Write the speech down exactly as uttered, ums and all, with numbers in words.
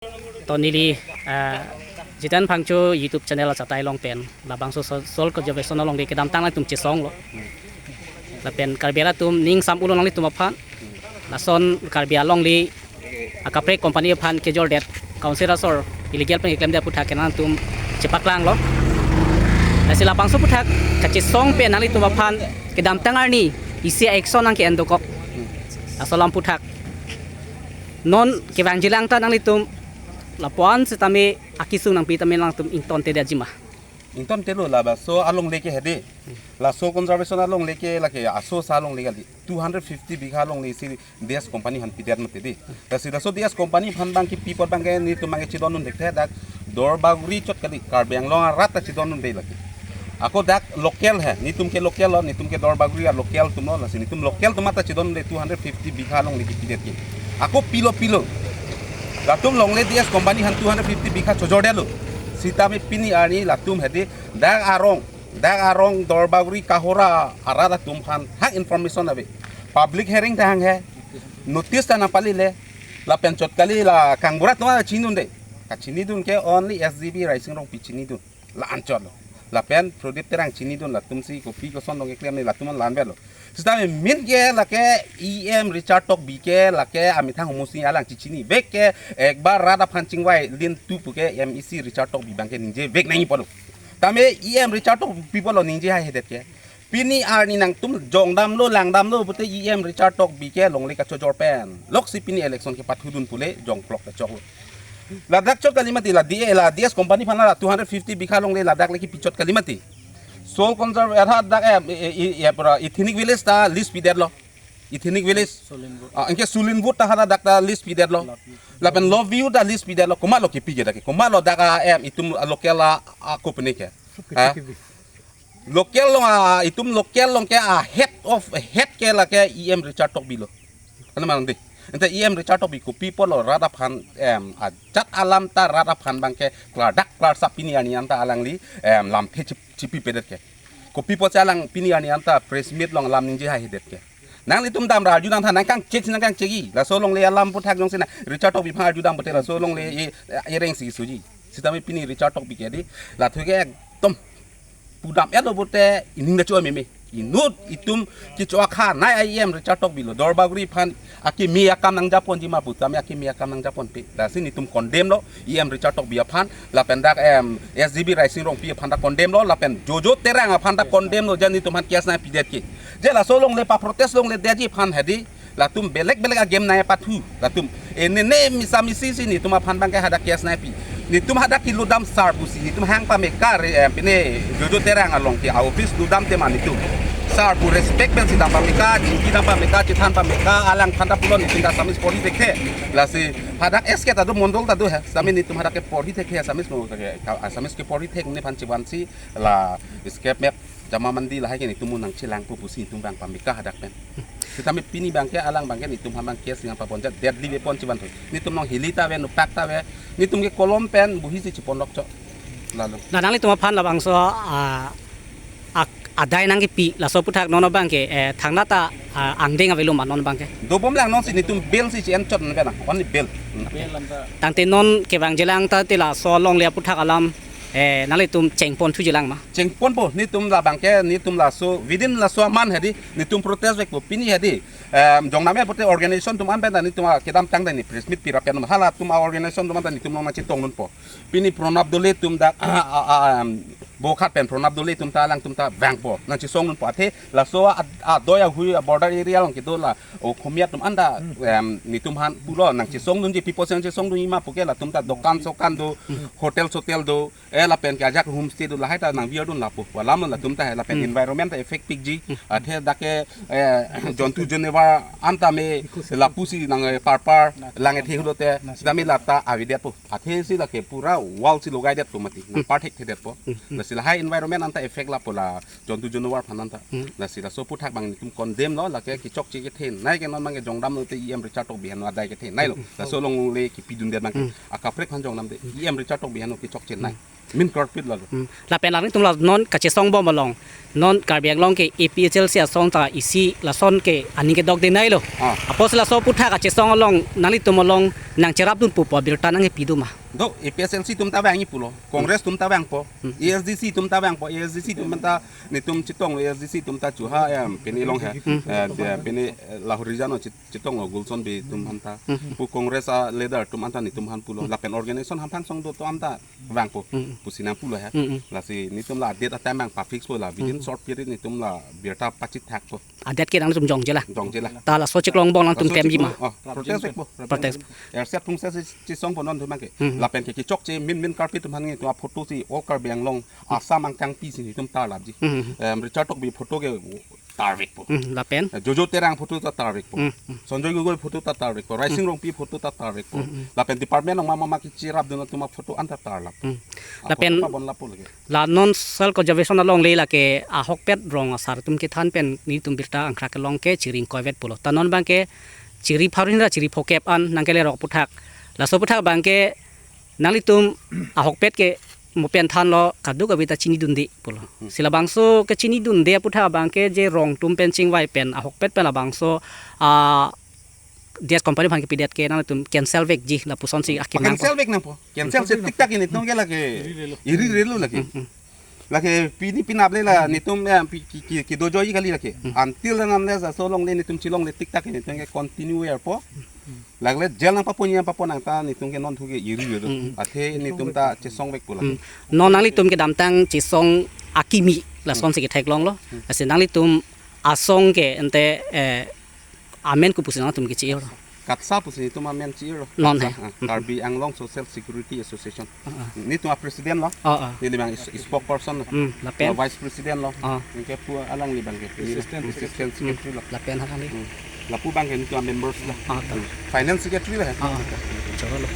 To neli, ah, Jitan Phangcho YouTube channel achatai along pen labangso soil, soil conservation along de kedamtang atum chesong lo. Lapen Karbi atum ning sam ulo nanglitum aphan. Lason Karbi alongle akaprek company aphan kejordet, council asor illegal pen keklemdet aputhak ke nangtum chepaklang lo. Lasi labangso aputhak kachesong pen nanglitum aphan kedamtang arni isi action nangke-en dokok. Laso alam aputhak non kevangjilang ta nanglitum lapuan setame akesung nangpi tame nangtum ingtontedetji ma? Ingtontelo, laso alongle ke hedi. Laso conservation alongle ke lake aso sa alongle kali. Two hundred fifty bigha alongle isi D S company aphan pidet mati di. Lasi laso D S company aphan abang kipi apot abangke netum abangke chedondun thekthe, dak Dorbaguri chot kali, Karbi Anglong arat ta chedondunde lake. Ako dak local he, netum ke local lo, netum ke Dorbaguri a-local atum lo, lasi netum local atum ta chedondunde two hundred fifty bigha alongle kipidet ke. Ako pilo pilo. Latum alongle D S company aphan two hundred fifty bigha chojordetlo. Sitame pini arni latum hedi dak arong, dak arong Dorbaguri Kahora arat atum aphan hak information ave. Public hearing ta hang he. Notice ta nangpalile. Lapen chot kali la kangbura atum ta chinidunde. Kachinidun ke only S G B Raising Rongpi chinidun. La anchot lo. Lapen Prodip Terang chinidun, latumsi kopi koson dong keklem ne latum la-an avelo. Sitame main ke lake E M Richard Tokbi ke lake amethang homosi alang chechinivek ke ekbar rat aphan chingvai lin tu pu ke M E C Richard Tokbi abangke ningjevek nangji pulo. Tame E M Richard Tokbi pulo ningje haihedet ke. Pini arni nangtum jongdamlo langdamlo pute E M Richard Tokbi ke longle kachojor pen loksi pini election kepathudun pule jongklok kachoklo. Ladak chot kali mati, la D A, la D S company aphan la two hundred fifty bigha longle ladak le kipi chot kali mati. Soil conserve, eh, hadak, eh, eh, eh, eh, pura Ethnic Village ta lease pidetlo. Ethnic Village. Sulinwood. Ah, anke Sulinwood ta hadak ta lease pidetlo. Love View. Lapen Love View ta lease pidetlo. Komatlo kipi ke dak ke. Komatlo dak a, em, itum local a, a company ke. Suki, ha? Suki bi. Local along a, itum local along ke a head of, head ke lake E M Richard Tokbi lo. Ano manang de. Ente E M Richard Tokbi kopi pulo rat aphan, em, ajat alam ta rat aphan abangke klardak klarsap pini arni anta alangli, em, lamthe chip-, chipipedet ke. Kopi pusi alang pini arni anta press meet along lam ningje haihedet ke. Nanglitum damra arjudamtha, nangkangchek si nangkangchekji. Laso longle alam aputhak jongsi na Richard Tokbi aphan arjudam pute laso longle e, ereng si suji. Sitame pini Richard Tokbi ke di. Lathu ke ekdom pudam-etlo pute ining da cho meme. Inut itum kecho akha nai E M Richard Tokbi lo. Dorbaguri aphan akimi akam nangjaponji ma pu tame akimi akam nangjaponpe. Lasi netum condemn lo E M Richard Tokbi aphan, lapen dak, em, S G B Raising Rongpi aphan ta condemn lo, lapen Jojo Terang aphan ta condemn lo, je netum aphan case nangpidet ke. Je laso longle pa protest longle detji aphan hedi, latum belek belek a-game nangpathu. Latum enene misa misi si netum aphan abangke hadak case nangpi. Netum hadak kelodam sar pusi netum hang pameka re, eh, pine Jojo Terang along ke a-office lodam tema netum. Sar pu respect pensi dam pameka, chingki dam pameka, chethan pameka, alang aphan ta pulo netum ta Assamese porhi thekthe. Lasi hadak S K ta do, mondol ta do he. Sitame netum hadak ke porhi thekthe Assamese mo ke, Assamese ke porhi thek ne aphan chevansi la scrap map Jama Mandi lahai ke netum nangchelangpo pusi netum abang pameka hadak pen. Sitame pini abangke alang abangke netum aphan abang case nangpaponja, deadly weapon chevan thoi. Netum along heli ta ave, nopak ta ave, netum ke kolom pen buhi si cheponlok cho. Lalo. Na nanglitum aphan labangso, ah, ak-, adai nangkipi, laso aputhak non abangke, eh, thangnat ta, ah, angdeng avelo ma non abangke? Dobomlang non si netum bail si che-en chot nang, only bail. Bail anta. Tangte non kevangjilang ta te laso longle aputhak alam, eh, nanglitum chengponthujilang ma? Chengponpo, netum labangke, netum laso, within laso aman hedi, netum protest vekpo, pini hedi. Em, jongdam-et pute organization atum an pen ta netum kedamtang ta ne press meet pira pen halatum a-organization atum an ta netum along nangchetongdunpo. Pini Pranab Doley atum dak, a, a, a, em, Bokhat pen Pranab Doley atum ta alangtum ta vangpo. Nangchesongdunpo. Athe laso a, a, adoi ahui a-border area along kedo la Okhomia atum an ta, em, netum aphan pulo nangchesongdunji, pi apotsi nangchesongdunji ma puke latum ta dokan sokan do, hotel sotel do, eh, lapen ke ajahak homestay do, lahai ta nangvirdun lapu. Alam latum ta he lapen environment ta effect pikji. Athe dak ke, eh, jontu jonivar an tame lapusi nang, eh, parpar lang ethe hulote, sitame lata avedetpo. Athe si lake pura wall si logaidetpo mati. Nangpar thekthedetpo. Lasi lahai environment anta effect lapo la jontu jonivar aphan anta. Lasi laso aputhak abang netum condemn lo, lake kechokche kethenei ke non abangke jongdamlote E M Richard Tokbi aphan adai kethenei lo. Laso longle kipidundet abangke. Akaprek aphan jongdamde. E M Richard Tokbi aphan kechokche nai. Min karpet lalo. Hmm. Lapen nanglitum la non kachesong bom along, non Karbi Anglong ke A P H L C asong ta isi lason ke aning kedok denai lo. Ah. Apotsi laso aphuthak kachesong along nanglitum along nangcherapdun pupo birta nangkepi do ma? Do, A P H L C atum ta vangji pulo, Congress atum ta vangpo, Hmm. A S D C atum ta vangpo, A S D C atum ta netum chetong, A S D C atum ta chuha em, pini long he, Hmm. eh, de, pini, eh, Lahorijan o chet-, chetonglo Gulson Bey atum aphan ta. Hmm. Pu Congress a leader atum aphan ta netum aphan pulo. Hmm. Lapen organization hamphang song do atum aphan ta vangpo. Hmm. Pusi nangpulo he. Hmm. Lasi netum la adet atam abang pafix po la. Within Hmm. short period netum la birta pachethakpo. Adet ke nanglitum jongje la. Jongje la. Ta laso chiklo angbong nangtum Laso klemji ma? chiklo, oh, protest po. Protest. Ersiak thungse si chesongpo non atum abang ke. Hmm. Lapen ke kechokche min min karpet atum aphan nge atum aphoto si all Karbi Anglong Assam angkang pisi netum tarlapji. Hmm. Em, Richard Tokbi aphoto ke tarvekpo. Hmm, lapen? Eh, Jojo Terang aphoto ta tarvekpo. Hmm, hmm. Sonjoy Gogoi aphoto ta tarvekpo. Raising Hmm. Rongpi aphoto ta tarvekpo. Hmm, hmm. Lapen department along mama maki cherapdun atum aphoto an ta tarlap. Hmm. Aphoto Lapen pabonlappo lake. La non soil conservation alongle lake ahokpet rong asar atum kethan pen netum birta angkrak kelong ke chiri ingkoi vet pulo. Ta non abang ke chiri pharo hini ra chiri phokep an nangkele rok aphuthak. Laso aphuthak abang ke nanglitum ahokpet ke mo pen thanlo kadokave ta chinidunde pulo. Hmm. Si labangso kechinidunde aphuthak abang ke je rong atum pen chingvai pen ahokpet pen labangso, ah, D S company aphan kepidet ke nanglitum cancel vekji lapuson si Oh, akim nangpo. Cancel vek nangpo. Cancel si Cancel vek tik tak nangpo. Netum ke lake Iri relo. Iri relo lake. Hmm, hmm. Lake pini pinap le la netum ya pi-, ki, ki, kedo joi kali lake. Hmm. Until and unless laso alongle netum chelongle tik tak netum ke continue erpo. Lagle jail nangpaponji nangpapo nang ta netum ke non thu ke iri relo. Hmm. Athe netum ta chesong vekpo lake. Hmm. Non nanglitum kedamtang chesong akimi lason Hmm. si ketheklonglo. Hmm. Lasi nanglitum asong ke ente, eh, amen kopusi nangtum kechi-iro? KATSSA pusi netum amen chi-iro. Non KATSSA, he. Ah, Hmm. Karbi Anglong Social Security Association. Ah, ah. Netum a-president lo. Ah, ah. Neli abang is-, spokesperson lo. Hmm, lapen? Lo vice president lo. Ah. Anke pu alangli abang ke. Assistant Assistant secretary. Hmm, secretary lo. Lapen alangli? Hmm. Lapu abang ke netum a-members lo. Ah, ta. Hmm. Finance secretary lo he. Ah, ah. Choro lo.